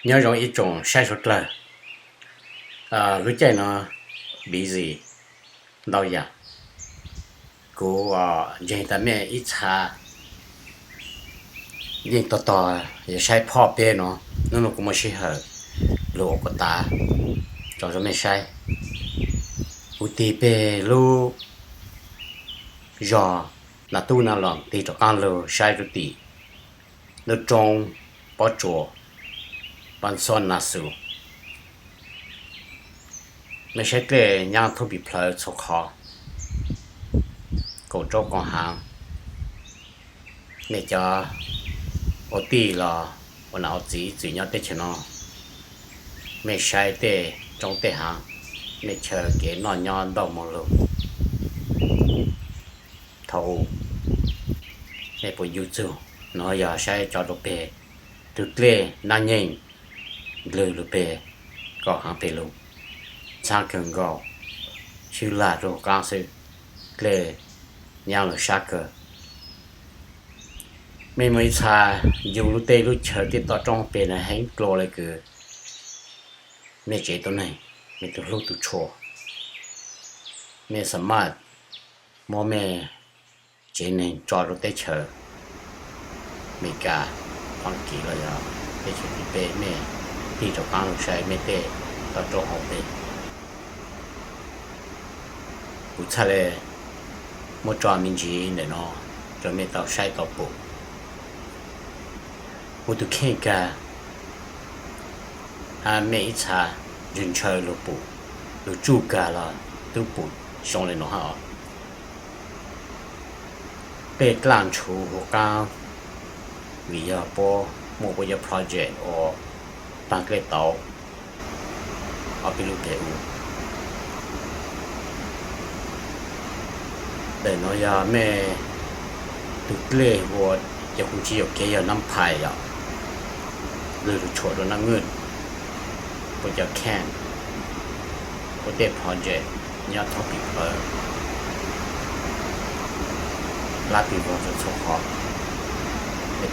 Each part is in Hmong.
Nyob zoo ib tsoom saib suav dlawg, lub caij no busy ntau yam. Kuv ntseeg tas mej ib txha yeej tog tog yuav saib phoj peb no. Hnub no kuv muaj sij hawm lug ua kuv tas tso rau mej saib. Kuv tig peg lub zog Nas Tub Nas Loos tig rov qaab lug saib rua tim lub roob Pob Tsuas, Pab Xob Nas Xus. Mej saib dlej nyab thoob pim plhawv txhua qhov, koom tsaub koom haav. Mej cov ua tij los ua nam ua txiv ib txwm nyob teb chaws no, mej saib tej roob tej haav, mej chaw kev noj nyob ntau moog lug. Thaus mej puas ncu txug? Nuav yog saib tso rua peg tug dlej Nab Nyeej nplwg lug peg kaum haav peg lug, txhaab kawg nkaus, swb lag rua huv qaab xwb, dlej nyab lug sab kawg. Mej muaj ib txha ncu lub teb lub chaw tej toj roob peg nuav heev dlua le kws mej tsev tuab neeg, mej tug hlub tug tshua, mej xa maj muab mej tsev neeg tso rua teb chaws Amelikas, Faab Kis los yog teb chaws tim peb, mej tig rov qaab lug saib mej tej toj roob hauv peg. Kuv txhaj le muab tso me ntsis ntawm no rua mej tau saib tau pum. Kuv tug kheej kag hab mej ib txha ntshaw ntshaw lug pum, lug tsuj kag los tub pum zoo le nuav hab os. Dlej dlaaj ntshuv huv qaab vim yog puab muaj puab cov project ua paag dlej tauv ob peb lub peg u. Ntawm nuav yog mej tug dlej hu ua, cov hu tsi yuam kev yog Nab Phais yom, lug lug tshuam rua Nab Nwj, puab cov camp, puab tej project nyob thoob pim plawv, plab pig voog rua txhua qhov,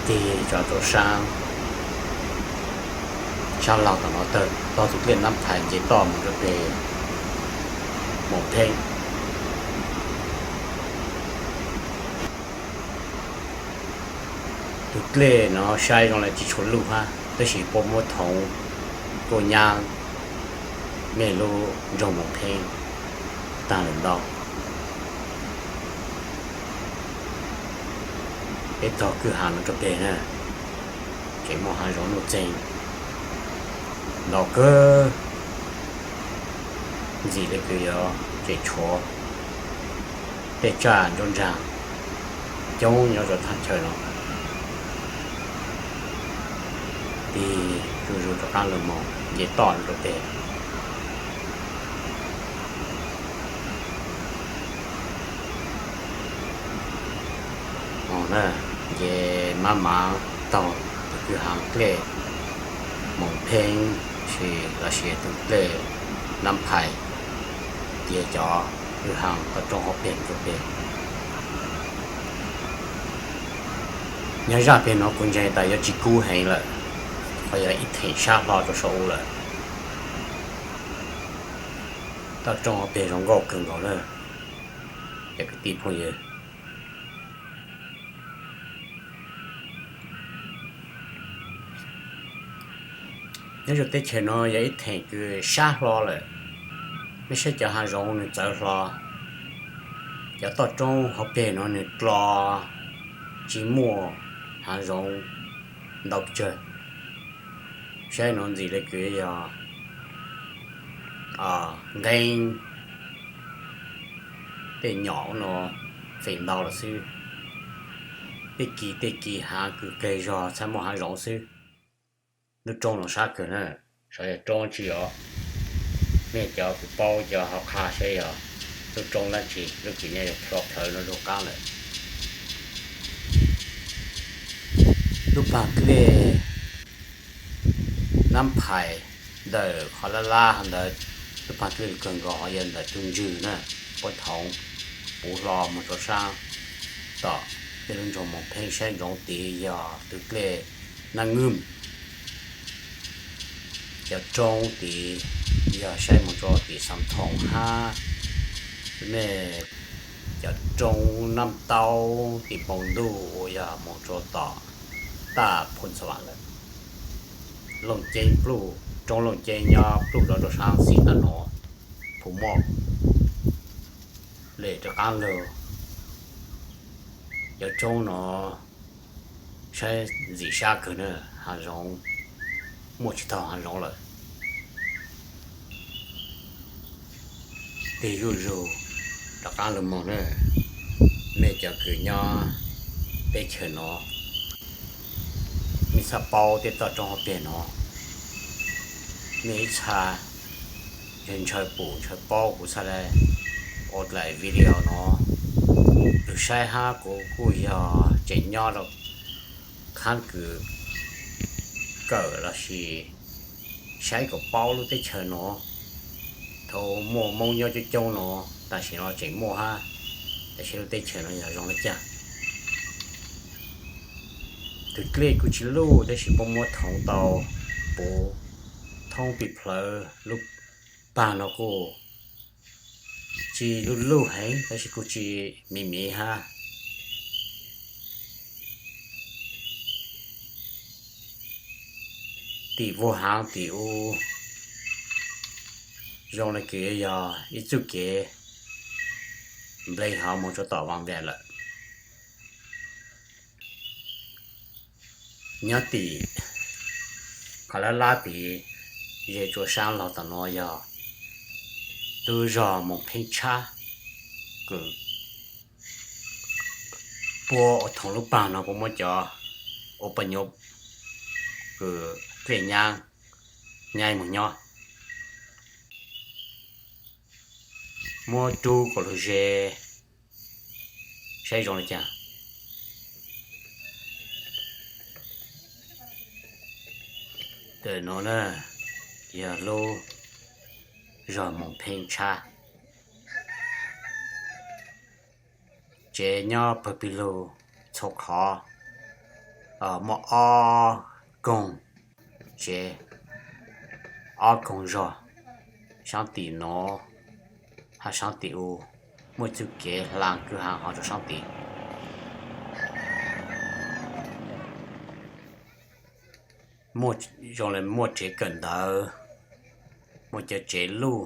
tig tso rua saab, saab laug tom no tog tug dlej Nab Phais nce toj moog rua peg Moos Pheeb. Tug dlej no saib zoo le tsi tshua luj hab, tab sis puab muab thoov kuj nyab mej lub nroog Moos Pheeb taag lawm ntau. Peb tog kwj ha nuav rua peg na, tseem muaj haav zoov nuj txeeg ntau kawg, ntxim le kws yuav tseem tshuav tej tsaj nruab nraag coob nyob rua thaj chaw no. Tig zuj zus rov qaab lug moog nce toj rua peg. Moog na, nce mab maav taug tug kwj ha dlej Moos Pheeb, los sis tug dlej Nab Phais, nce cov kwj ha toj roob hauv peg rua peg. Nyob zaj peg nuav kuv ntseeg tas yuav tsi kub heev lawm, qhov yog ib theem sab hlo rua saum u lawm. Toj roob hauv peg zoo nkauj kawg nkaus na, cov kwv tij phooj ywg. Nyob zoo teb chaws no yog ib theem kws sab hlo lawm, mej saib cov haav zoov nwg txawv hlo, cov toj roob hauv peg nuav nwg dlo tsi muaj haav zoov ntau pes tsawg. Saib nuav ntxim le kws yog nqeeb, tej nyom ub no feem ntau lawm xwb. Tej kis tej kis haav kws qeg zog txhaj muaj haav zoov xwb. Lub roob no sab kawg na, saib yog roob tsi os. Mej cov kws paub cov ho qha saib yog lub roob dlaab tsi, lub kws nyob yuav plho plhawv no zoo qaab lawm. Lub paag dlej Nab Phais ntawm qhov lab lab hov ntawd, lub paag dlej kawg nkaus hov yog ntawm tug ntswg na, puab thoov puv hlo moog rua saab tom tej lub nroog Moos Pheeb, saib ntsoov tid yog tug dlej Nab Nwj. Cov roob tid yog saib mus rau tim Xam Thoos hab, mej cov roob Naj Taub tim npoo ntuj uas yog mus rau tom taj Phoos Xas Vas lawm. Looj Ceeb pluj, roob Looj Ceeb nyob pluj rau rau sab xis ntawm nuav, Phu Moj, lem rov qaab lug. Cov roob no saib ntxim sab kawg na, hav zoov muaj tsis taug hav zoov lawm. Tig zuj zus rov qaab lug moog na, mej cov kws nyob teb chaws no, mej txhaj paub tej toj roob hauv peg no, mej ib txha yog ntshaw pum ntshaw paub kuv txhaj le ua dlaim video no. Lug saib hab kuv kuj yog tseem nyob rau khaab kws kawm lossis saib kom paub lub teb chaws no. Thaum muaj Moob nyob coob coob no, tam sim no tseem muaj hab, tab sis lub teb chaws no yog zoo le caag. Tug dlej kuj tsis luj tab sis puab muab thoov tau puv thoob pis plawv. Lub pag no kuj tsis luj luj heev tab sis kuj tsis miv miv hab. Tim vuag haav tim u zoo le kws yog ib txuj kev npleg hov moog rua tom Vaas Vam lawm. Nyob tim qhov lab lab tid, ze tsua saab lug tom nuav yog lub zog Moos Pheej Tshab, kws puab ua thoov lub pag no puab muab cov ua paj nyuv kws dlej nyaab nyaib moog nyob, muab rub kom lug ze, saib zoo le caag. Ntawm nuav na yog lub zog Moos Pheej Tshab. Tsev nyob pawg pig lug txhua qhov, muaj ob koog tsev, ob koog zog, saab tim nuav hab saab tim u, muaj txuj kev hla kwj ha hov rua saab tim. Muaj zoo le muaj tsev kawm ntawv, muaj cov tsev luj,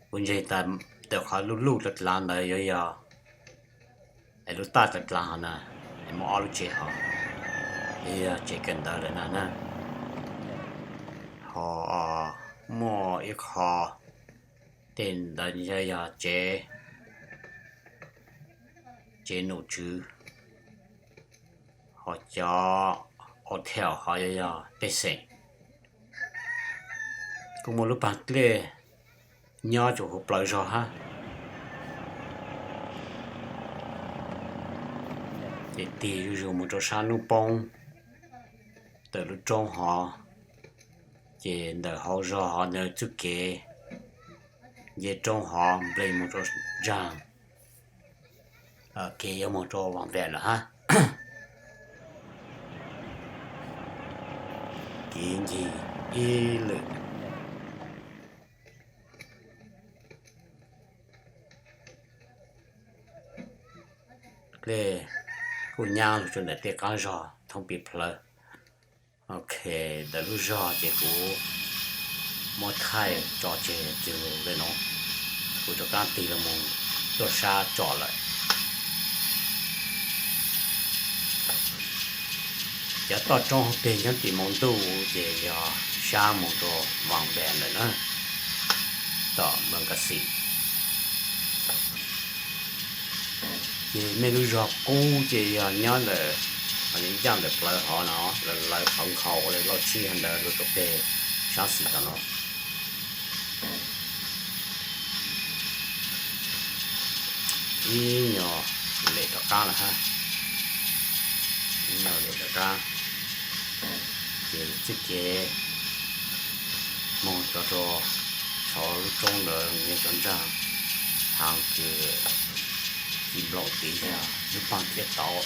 kuv ntseeg tas tawm qhov luj luj dlav dlav ntawd yuav yog es lub taj dlav dlav hov na, es muaj ob lub tsev hov, yog tsev kawm ntawv lawm na na. Ho muaj ib qho tej ntawd yog tsev, tsev num tswv, ho cov hotel hov yog yog pej xeem. Kuj muaj lub pag dlej nyob tsua huv plawv zog hab. Ces tig zuj zus mus rau saab nub poob, tawm lub roob hov, ces ntawm hauv zog hov ntawd txuj kev nce roob hov nplej mus rau ntsaag kev yuav moog rau Vaas Vam lawm hab. Kev ncig ib lwm dlej kuj nyaab lug rua ntawm tej qaab zog thoob pis plawg. Ok, ntawm lub zog ces kuv muab thaij tso tseg ceg le nuav, kuv rov qaab tig lug moog tuaj sab tso lawm. Cov toj roob hauv peg nyob tim maus ntuj ces yog sab moog rua Vaas Vam lawm na, tom Moos Kas Xim. Ces mej lub zog qub ces yog nyob ntawm, ncaaj ntawm plawv hov no, lawv qhov nkhaus ua le lauj tsib hov ntawd lug rau peg sab xis tom no. Ib nyuag lem rov qaab lawm hab, ib nyuag lem rov qaab. Ces txuj kev moog rov rua saum lub roob ntawd yog cov nraag haav kws ci nploom tid yog lub paag dlej tau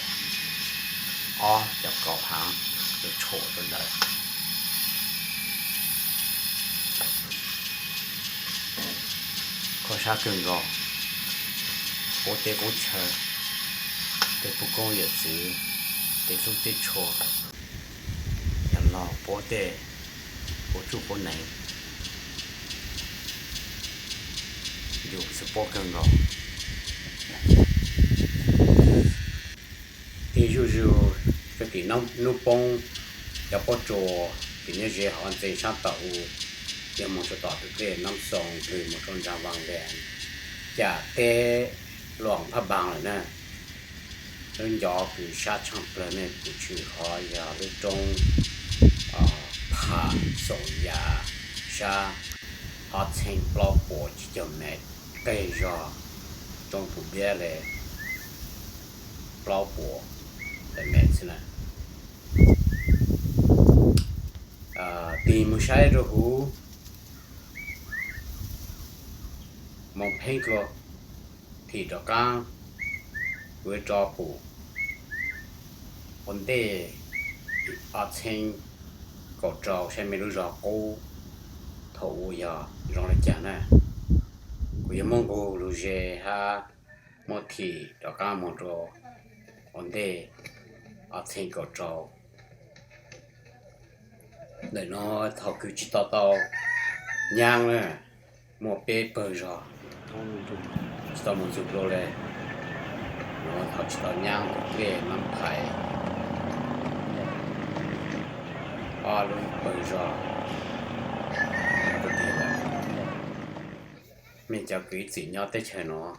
ob cov kaum haav. tshuam rau ntawd. Kho siab kawg nkaus, puab teb puab chaw, tej phooj ywg yawm txwv, tej tub tej tshua, yog los puab tej qub tsuj qub nees, yus xav paub kawg nkaus. Tig zuj zus rau tim hnub poob, cov pob tsuas tim nyob ze hov ntxeev sab tom u, yog moog rua tom tus dlej Nab Xoo nplwg moog rua nraag Vaj Lees, cam teb Luam Phab Npaas lawm na. Lub ncov kws sab tshaaj plawg nej pum tshwm hov yog lub roob Pham Xoom Yas sab, hov txheeb plaub puas tsib caug mev qeg zog, roob pum biab le plaub puas tawm mev xwb na. Tig moog saib rua huv, moog pheeb dlua, thim rov qaab kuv yuav tso pum ua ntej ob txheeb kaum rau saib mej lub zog qub thaum u yog zoo le caag na. Kuv yuav muab nqug lug ze hab muab thim rov qaab moog rua ua ntej ob txheeb kaum rau. Ntawm no thaum kws tsis tau tau nyaab na, muaj peb pawg zog tsis tau moog ntxug dlua le. Nuav thaum tsis tau nyaab tus dlej Nab Phais, ob lub pawg zog. Mej cov kws ib txwm nyob teb chaws nuav,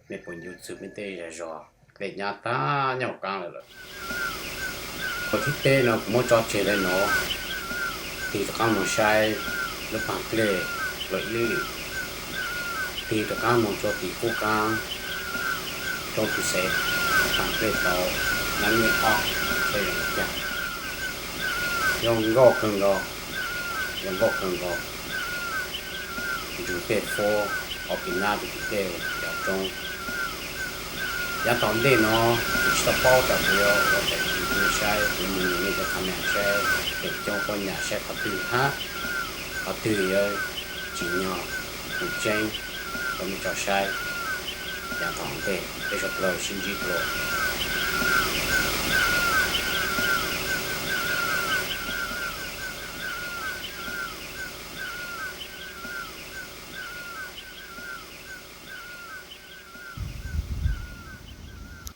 mej puas ncu txug mej tej zag zog dlej nyab tag nyob huv qaab lawm lawm? Qhov thib peb no kuv muab tso tseg le nuav, tig rov qaab moog saib lub paag dlej Luam Ib Lwm, tig rov qaab moog rua tim qub qaab roob Pus Xeev, paag dlej tau Nab Nyej Ob, saib zoo le caag. Zoo nkauj kawg nkaus, zoo nkauj kawg nkaus. Nrug tej fub hauv pis nab rua tim tej yaav roob. Yaav tom ntej no kuv tsis tau paub tas kuv yuav ua tawm rua mej saib, kuv yuav moog nug mej cov comment saib, feem coob puab nyam saib qhov twg hab qhov twg yuav tsim nyog kuv tseeb rua mej tso saib. Yaav tom ntej peb suav dlawg sib ntsib dlua.